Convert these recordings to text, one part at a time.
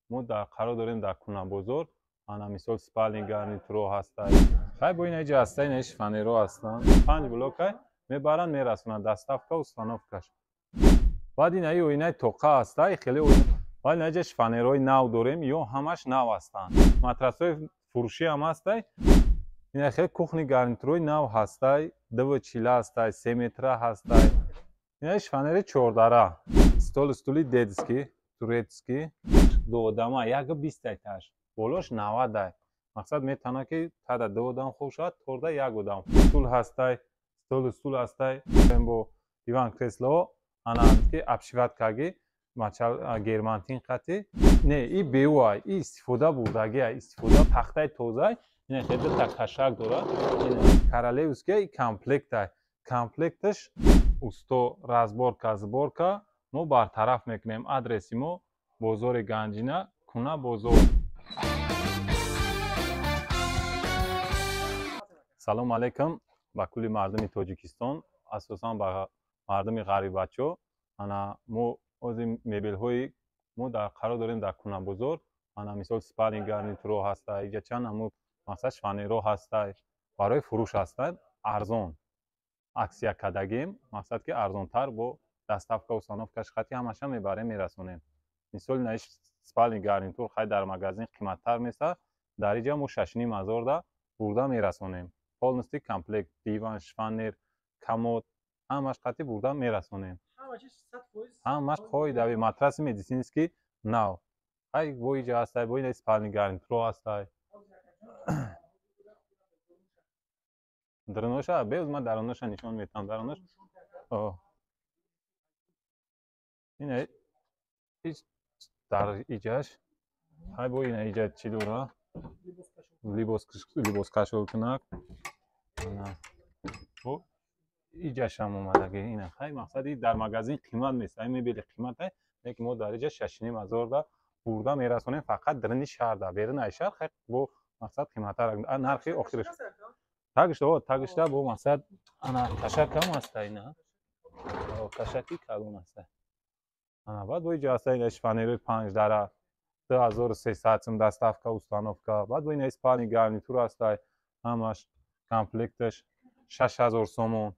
Мо дар қарор дорем дар Кунабозор. Ана мисол спальный гарнитуро ҳастай. Хай бо ина иҷа ҳастай, ина шифонеро ҳастанд. 5 блокай мебаранд, мерасонанд, доставка, установкаш. Баъд инаи оинаи тоқа ҳастай, хеле баъд ина иҷа шифонерои нав дорем, ё ҳамаш нав ҳастанд. Матрасҳои фурӯшӣ ҳам ҳастай. Ина хеле кухни гарнитурои нав ҳастай, 2,40 ҳастай, 3 метра ҳастай. Ина шифонери 4дара. Стол стули детский, турецкий, ду одама, 1,20 айташ. Болош 90 ай. Мақсад метавонад ки тада ду одам хуб шавад, торда як одам. Стул ҳастай, стол стул ҳастай, бо диван кресло, ана ки обшивать каги, мачал германтин қати. Не, и беу ай, и истифода бурдаги ай, истифода тахтаи тозай. Ина хеле та кашак дорад. Ина королевский комплект ай. Комплекташ усто разборка, сборка мо бартараф мекунем. Адреси мо бозори Ганҷина, Куна бозор. Салом алейкум ба кулли мардуми Тоҷикистон, асосан ба мардуми ғарибачо. Ана мо ози мебелҳои мо дар қарор дорем дар Кунабозор. Ана мисол спальный гарнитуро ҳастай, иҷа чанд намуд мақсад шифонеро ҳастай, барои фурӯш ҳастанд, арзон. Аксия кардагим, мақсад ки арзонтар бо доставка, установкаш хати ҳамаша мебарем, мерасонем. Мисол инаи спальный гарнитур хай дар магазин қиматтар меса, дар иҷа мо 6,5 ҳазорда бурда мерасонем. Полностью комплект, диван, шифонер, комод, ҳамаш қати бурда мерасонем. Ҳамаш қоидави, матраси медицинский нав. Хай бо иҷа ҳастай, бо инаи спальный гарнитуро ҳастай. Даруноша, беуз ман даруноша нишон метам, дарунош. Ина дар иҷаш, хай бо ина иҷа чӣ дора? Либос кашолкунак. Бо иҷашам омадаги ина. Хай мақсади дар магазин қимат нест, ай мебели қимат ай, лекин мо дар иҷа 6,5 ҳазорда бурда мерасонем, фақат даруни шаҳрда, берун ай шаҳр хай бо мақсад қиматтар, нархи охираш. Тагишта, тагишта бо мақсад ана кашакам ҳаста ина. Кашаки калон ҳаста. Ана баъд бо иҷа ҳаста ина шифонерои 5 дара, 2300 сум доставка, установка. Баъд бо ина спальный гарнитур ҳастай, ҳамаш комплекташ 6000 сомон.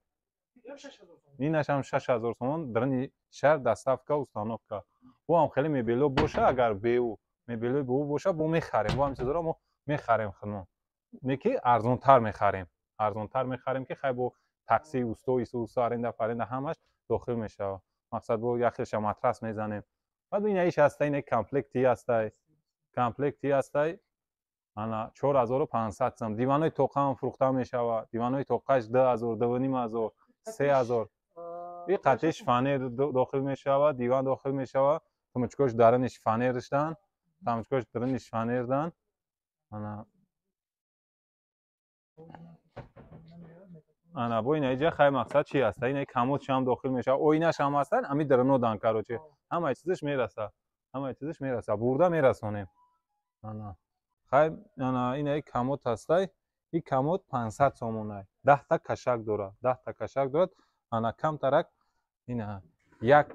Инаш ҳам 6000 сомон, даруни шаҳр доставка, установка. Бо ҳам хеле мебело боша, агар беу мебелои беу боша, бо мехарем. Бо ҳам чизоро мо мехарем худмон. Не ки арзонтар мехарем. Арзонтар мехарем ки хай бо такси, усто, ису, усто, аренда, фаренда ҳамаш дохил мешавад. Мақсад бо як хелша матрас мезанем. Баъд ина иш ҳастай, ина комплекти ҳастай. Комплекти ҳастай. Ана 4500 сом. Диванҳои тоқа ҳам фурӯхта мешавад. Диванҳои тоқаш 2000, 2500, 3000. И қатъи шифонер дохил мешавад, диван дохил мешавад. Тумучкош даруни шифонеришдан, тамучкош даруни шифонердан. Ана ана бо ина иҷа хай мақсад чи ҳаста? Ина комод шам дохил мешавад, оинаш ҳам ҳастан, ами дарунодан, короче. Ҳамаи чизаш мераса. Ҳамаи чизаш мераса. Бурда мерасонем. Ана хай ана ина комод ҳастай. И комод 500 сомонай. 10 та кашак дорад. 10 та кашак дорад. Ана камтарак ина як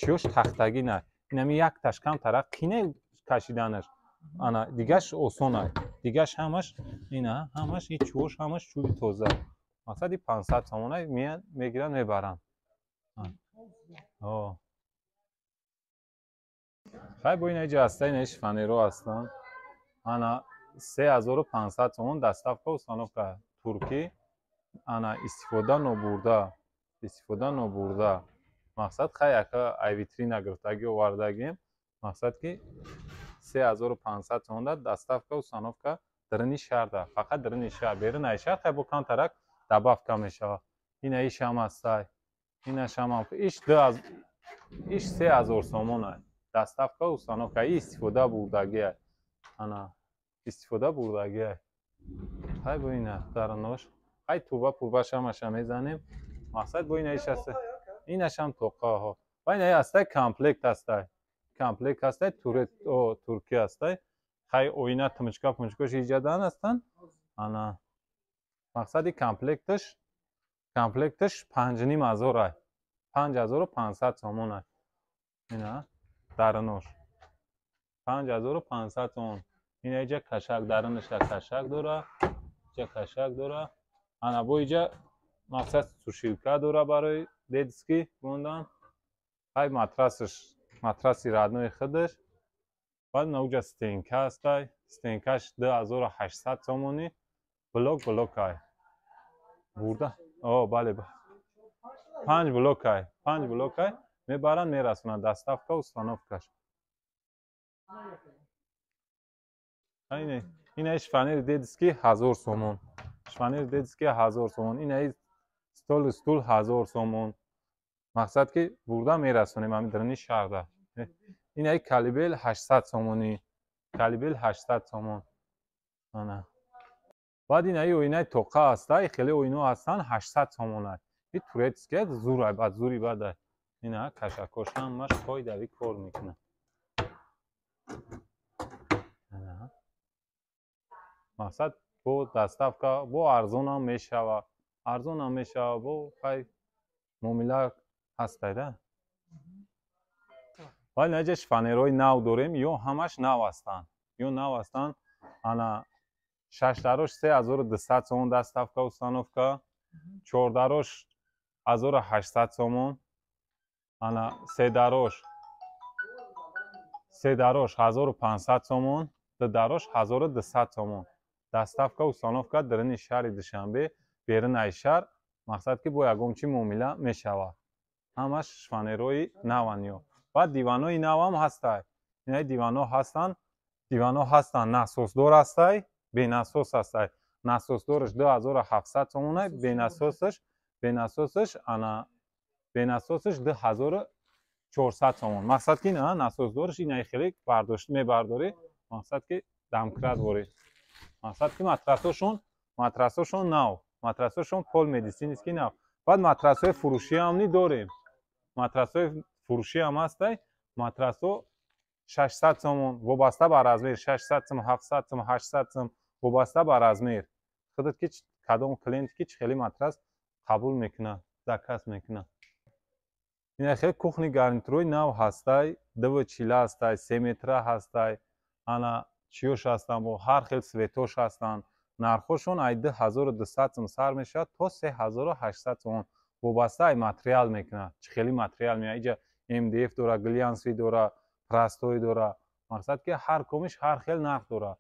чиёш тахтагӣ на. Инами як таш камтарак қине кашиданаш. Ана дигаш осонай. Дигаш ҳамаш ина ҳамаш и чӯш ҳамаш чӯби тоза. Мақсади 500 сомонай меян мегиранд, мебаранд. Хай бо ина иҷа ҳаста, ина шифонеро ҳастанд. Ана 3500 сомон доставка, установка, туркӣ. Ана истифода нобурда, истифода нобурда. Мақсад хай яка ай витрина гирифтагӣ овардагим. Мақсад ки 3500 сомон доставка, установка даруни шаҳрда, фақат даруни шаҳр, берун ай шаҳр хай бо камтарак добавка мешавад. Ина иш ҳам ҳастай. Инаш ҳам иш иш 3000 сомон ай. Доставка, установка, истифода бурдагӣ ай. Ана истифода бурдагӣ ай. Хай бо ина дарунош. Хай туба пурбаш ҳамаша мезанем. Мақсад бо ина иш ҳаста. Инаш ҳам тоқаҳо. Ва ина ҳастай комплект ҳастай. Комплект ҳастай, туркӣ ҳастай. Хай оина тумучка пумучкош иҷадан ҳастанд. Ана мақсади комплекташ, комплекташ 5,5 ҳазор ай. 5500 сомон ай. Ина дарунош. 5500 сомон. Ина иҷа кашак дарунаша кашак дора, иҷа кашак дора. Ана бо иҷа мақсад сушилка дора барои детский мондан. Ҳай матрасаш, матраси родной худаш. Баъд науҷа стенка ҳастай. Стенкаш 2800 сомонӣ. Блок блокай. Бурда. О, бале. 5 блокай. 5 блокай. Мебаранд, мерасонанд. Доставка, установкаш. Ина шифонери детский 1000 сомон. Шифонери детский 1000 сомон. Ина стол стул 1000 сомон. Мақсад ки бурда мерасонем ҳамин даруни шаҳрда. Ина калибел 800 сомонӣ. Калибел 800 сомон. Ана. Баъд ина оинаи тоқа ҳастай, хеле оино ҳастанд 800 сомонай. И турецкий зурай, баъд зури бадай. Ина кашакош ҳамаш қоидави кор мекунад. Мақсад бо доставка, бо арзонам мешава. Арзонам мешава, бо хай муомила ҳастай да. Вале наҷа шифонерҳои нав дорем, ё ҳамаш нав ҳастанд. Ё нав ҳастанд. Ана шашдарош 3200 сомон доставка, установка, чордарош 1800 сомон, ана седарош 1500 сомон, дударош 1200 сомон. Доставка, установка даруни шаҳри Душанбе, берун аз шаҳр, мақсад ки бо ягон чи муомила мешавад. Ҳамаш шифонерҳои наванд ё. Баъд диванҳои навам ҳастай. Ина диванҳо ҳастанд, диванҳо ҳастанд, насосдор ҳастай, бенасос ҳастай. Насосдораш 2700 сомонай, бенасосаш ана бенасосаш 2400 сомон. Мақсад ки ина насосдораш ина хеле бардошт мебардорӣ, мақсад ки дамкрат ворӣ. Мақсад ки матрасошон нав, матрасошон пол медицинский нав. Баъд матрасҳои фурӯшӣ ҳам ни дорем. Матрасҳои фурӯшӣ ҳам ҳастай. Матрасҳо 600 сомон, вобаста ба размер, 600 сом, 700 сом, 800 сом, вобаста ба размер. Худат ки кадом клиент ки чӣ хеле матрас қабул мекунад, заказ мекунад. Ина хеле кухни гарнитурои нав ҳастай, 2,40 ҳастай, 3 метра ҳастай, ана чиёш ҳастанд, бо ҳар хел светош ҳастанд. Нархҳошон ай 2200 сом сар мешавад то 3800 сомон. Вобаста ай материал мекунад, чӣ хеле материал меояд. Иҷа МДФ дора, глянсви дора, простой дора. Мақсад ки ҳар комиш ҳар хел нарх дора.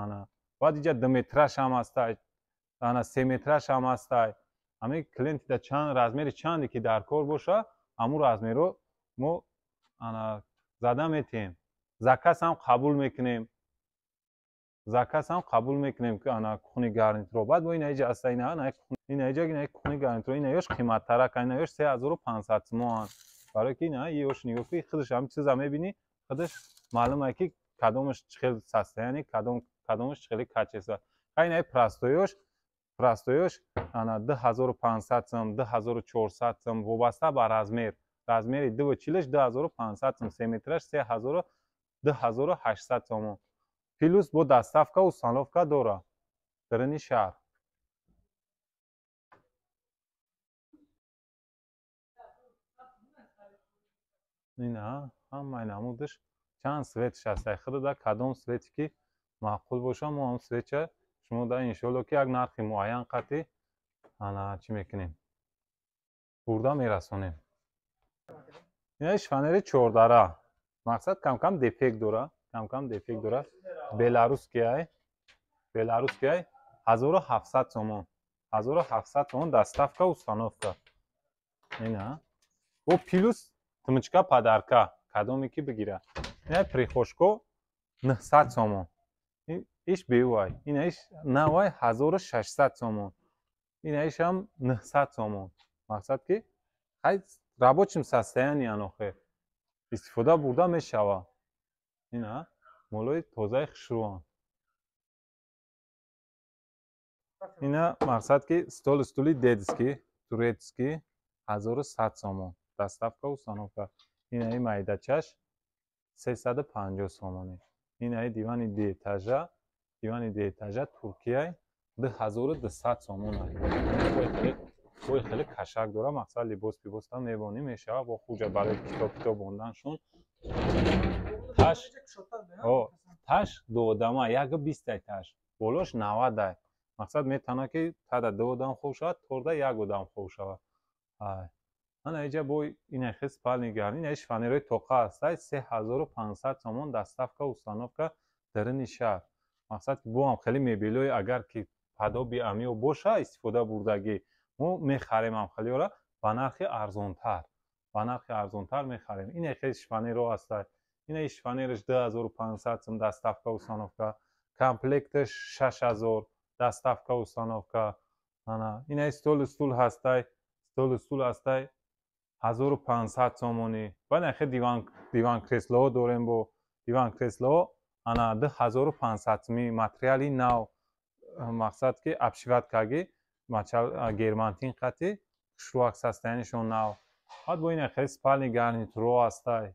Ана баъд иҷа 2 метраш ҳам ҳастай, ана 3 метраш ҳам ҳастай. Ҳамин клиентида чанд размери чанде ки дар кор боша, ҳамун размерро мо ана зада метиҳем. Заказ ҳам қабул мекунем. Заказ ҳам қабул мекунем ки ана кухни гарнитуро. Баъд бо ина иҷа аста, ина иҷа ина кухни гарнитуро, ина ёш қиматтарак, ина ёш 3500 сомон. Барои ки ина ёш нигоҳ ки худаш ҳам чиза мебинӣ, худаш маълум е ки кадомаш чӣ хел состояние, кадомаш чӣ хеле качество. Ха ина простоёш ана 2500 сом, 2400 сом, вобаста ба размер. Размери 2,40 2500 сом, 3 метраш 2800 сомон. Плюс бо доставка, установка дора даруни шаҳр. Ина ҳамаи намудаш чанд светш ҳастай. Худада кадом свете ки маъқул боша, мо ҳам светча шумо да иншоалло ки як нархи муайян қатъи ана чӣ мекунем, бурда мерасонем. Ина шифонери чордара. Мақсад камкам дефект дора, камкам дефект дора. Беларусский, беларусский 1700 сомон. 1700 сомон доставка, установка. Ина бо плюс тмичка подарка, кадоме ки бигира. Ина прихошко 900 сомон. Иш бевай. Ина иш навай 1600 сомон. Ина иш ҳам 900 сомон. Мақсад ки хай рабочим состоянии анохе истифода бурда мешава. Ина молои тозаи хушрӯанд. Ина мақсад ки стол стули детский, турецкий 1100 сомон. Доставка, установка. Ина и майдачаш 350 сомонӣ. Ина и дивани дуэтажа, дивани дуэтажа Туркияй 2200 сомон. Бой хеле кашак дора, мақсад либос пибос там мебонӣ мешава, бо хуҷа барои китоб китоб бонданшон. Таш таш дуодама 1,20 таш, болош 90. Мақсад метавонад ки тада ду одам хоб шавад, торда як одам хоб шавад. Ана иҷа бо ина хел спальни гарни, ина шифонерои тоқа ҳастай, 3500 сомон доставка установка дарини шаҳр. Мақсад ки бо ҳам хеле мебелҳои агар ки падоби амиё боша истифода бурдагӣ, мо мехарем ҳам хелиёра ба нархи арзонтар, ба нархи арзонтар мехарем. Ина хел шифонеро ҳастай, ина шифонераш 2500 сом доставка установка, комплекташ 6000 доставка установка. Ана ина стол стул ҳастай, стол стул ҳастай 1500 сомонӣ. Баъд хел диван креслоҳо дорем, бо диван креслоҳо ана 2500 сомӣ, материали нав, мақсад ки обшивать каги германтин қати хушрӯак состоянишон нав. Баъд бо ина хел спальни гарнитуро ҳастай.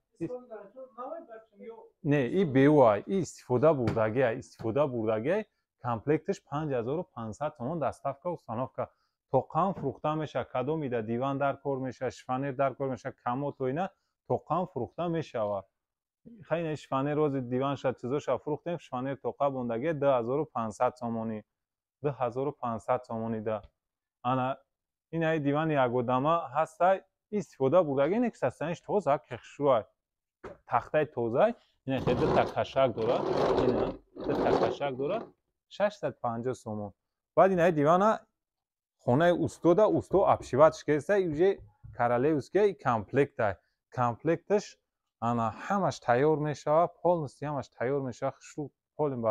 Не, и беуай, и истифода бурдагиай, истифода бурдагиай, комплекташ 5500 сомон доставка установка. Тоқам фурӯхта мешавад, кадомида диван дар кор мешавад, шифонер дар кор мешавад, комод то ина тоқам фурӯхта мешавад. Хай шифонер рози диван шад, чизоша фурӯхтем, шифонер тоқа бондагия 2500 сомонӣ, 2500 сомонӣ да. Ана инаи дивани ягодама ҳастай, истифода бурдагия, не ки состояниш тоза, хушрӯай, тахтаи тозай, ина хел дута кашак дорад, ина дута кашак дорад, 650 сомон. Баъд инаи дивана хонаи устода, усто обшиватш кеста, уже королевский комплектай. Комплекташ ана ҳамаш тайёр мешавад, полностью ҳамаш тайёр мешавад, хушрӯ полин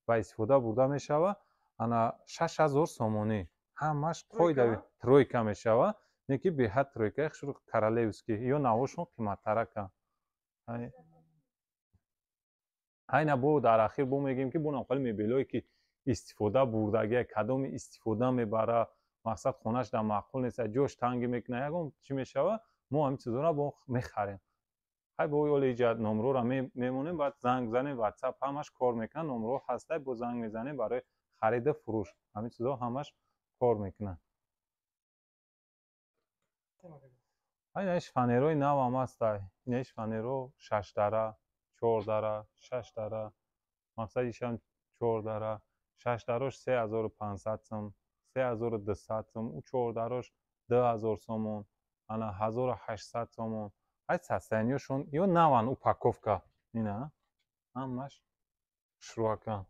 ба истифода бурда мешавад. Ана 6000 сомонӣ ҳамаш қоида тройка мешавад, не ки беҳад тройка, хушрӯ королевский, ё навошон қиматтарака. Айна бо дар ахир бо мегӯем ки бо хеле мебелҳое ки истифода бурдагия, кадоми истифода мебара, мақсад хонаш дар маъқул нест, ҷош танги мекунад, ягон чӣ мешавад, мо ҳамин чизҳоро бо мехарем. Хай бо ёле иҷа номрора мемонем, баъд занг занем, WhatsApp ҳамаш кор мекунад, номро ҳастай, бо занг мезанем барои хариду фурӯш, ҳамин чизҳо ҳамаш кор мекунад. Ина шифонерои нав ҳам ҳастай, ина шифонеро 6 дара, 4 дара, 6 дара, мақсадишам 4 дара, 6 дарош 3500 сом, 3200 сом, у 4 дарош 2000 сомон, ана 1800 сомон. Ай состояниёшон ё наван упаковка, ина ҳамаш хушрӯакан,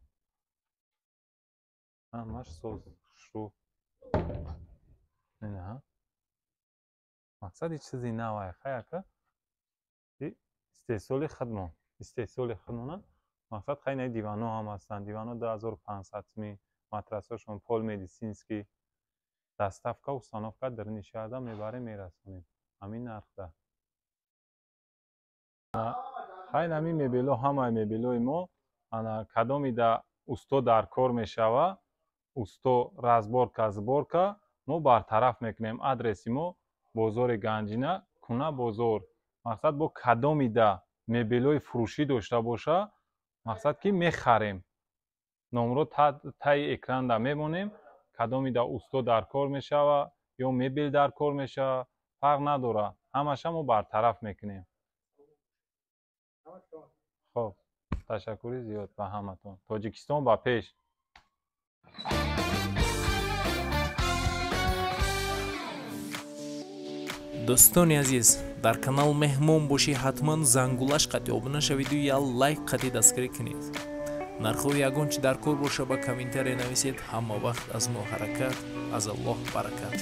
ҳамаш соз хушрӯ. Ина мақсади чизи навай, хай ака истеҳсоли худмон, истеҳсоли худмона. Мақсад хай инаи диванҳо ҳам ҳастанд, диванҳо 2500 сомӣ, матрасҳошон пол медицинский, доставка установка дарини шаҳрда мебарем, мерасонем ҳамин нархда. Хай ҳамин мебелҳо, ҳамаи мебелҳои мо ана кадомида усто дар кор мешава, усто разборка сборка мо бартараф мекунем. Адреси мо бозори Ганҷина, Куна бозор. Мақсад бо кадомида мебелҳои фурӯшӣ дошта боша, мақсад ки мехарем. Номро таи экранда мемонем, кадомида усто дар кор мешава ё мебел дар кор мешава, фарқ надорад, ҳамаша мо бартараф мекунем. Хоб, ташаккури зиёд ба ҳаматон. Тоҷикистон ба пеш. Дӯстони азиз, дар канал меҳмон бошӣ, ҳатман зангулаш қатъи обуна шавиду я лайк қатъи дастгирӣ кунед. Нархҳои ягон чи дар кор боша ба комментария нависед. Ҳама вақт аз мо ҳаракат, аз Аллоҳ баракат.